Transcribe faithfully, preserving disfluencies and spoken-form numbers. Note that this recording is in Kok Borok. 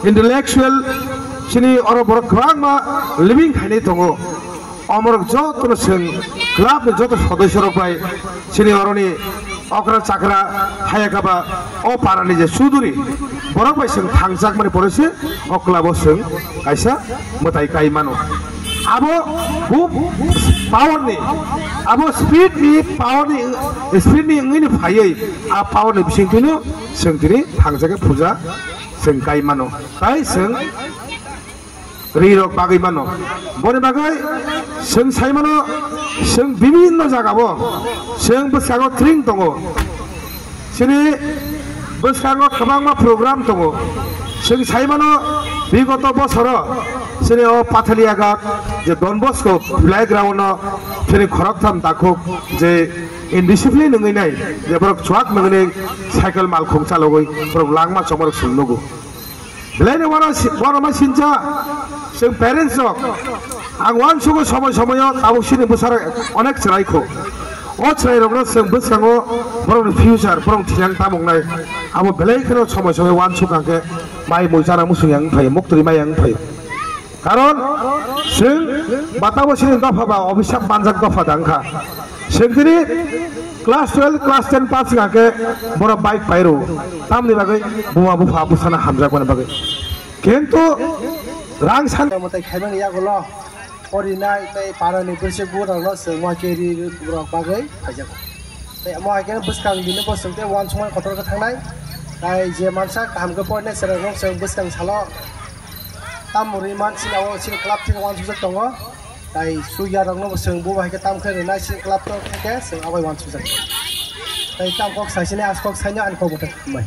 intellectual, chini oro borok kwbangma living khainai tongo. Omorok jotono chwng club ni joto sodoisyorok bai chini oroni okra chakra hayakaba o parani je suduri borok bai chwng thangjakmani pore se o club o chwng kaisa mwtai kai mano. Abo bu power ni, abo spirit ni power ni, spirit ni wngwi ni phaiwi a power ni bisingtwino chwng tini thangjak khe puja chwng kai mano. Tai chwng ri rok bagwi mano. Boni bagwi chwng sai mano, chwng bibinno jaga o chwng bwskango tring tongo. Chini bwskango kwbangma program tongo. Chwng sai mano, bigoto bosoro chini o Pathaliaga je Don Bosco playground o chini khoroktham takhuk je indiscipline wngwi nai, je borok chuak nungwi cycle malkhung chalogwi borok langma chomorok chwng nugo. Belai no uanama sincha chwng parents rok. Ang uansugo somoi somoio tabuk chini bwsarok onek chwrai kho. O chwrai rokno chwng bwskango borokni future, borok thwilang tamung nai. Abo belai kheno somoi somoi uansuk hwnkhe mai mui chana musung yang phai, muktwi mai yang phai. Karon chwng batabo chini dopha ba obisap manjak dopha da wngkha. Chwng tini class twelve, class ten pass wngkha khe borok bike pairo. Tamni bagwi buma bupha bwsano hamjakmani bagwi. Kintu rang san Tamo tei khaimani yagulo porinai tei parani bwswk bugrokno chwng uansuk ri rok bagwi phaijago. Tei omo hai khe bwskang bini bosong tei uansukmani kotor khe thangnai. Tai je mansa kaham khe porinai chwrairokno chwng bwskang salo tamo rwi man sini abo chini club thani uansukjak tongo. Tai suyarokno bo chwng bo hai khe tam khe rwnai chini club to khe chwng abo uansukjak. Tai tam kok sai sini as kok saino ani kok bo tei mai.